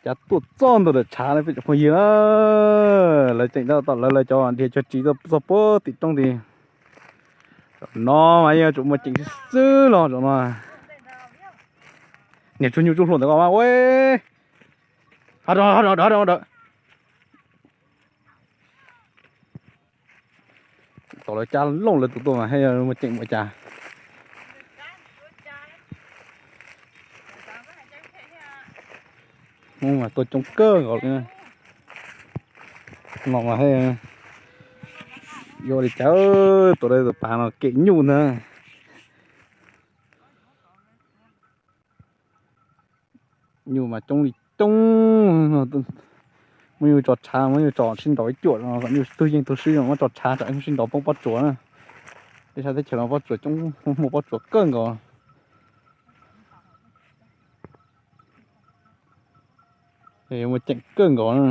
Cav tuaj txog ntawm lawm tshav no peb cov phooj ywg na. Lawv tseem tau tom lawv lawv cov dhia cog tsis txog puag tim roob tid. No mas yeej yuav tsum muaj ceem xwb los tam no. Niag tsuag nyuj tsuj hlua ntawd ko mas ua. Ho rau, ho rau, ho rau, ho rau. Tom lawv cab looj lawv tus tuaj mas thiaj muaj ceem ua cas. Hnub mas tuaj coob kawg nkaus li. No mas thiaj yuav ua li cas, tuaj rau tus pas no kem nyuj ntag. Nyuj mas coob li coob. Muab nyuj tso tshav, muab nyuj tso sib nraus ib cuam no kom nyuj tug yeej tug swb, muab tso tshav tsam sib nraus poob pob tsuas na. Tej sab teb chaws no pob tsuas coob, muaj pob tsuas kawg nkaus. Muaj ceem kawg nkaus na.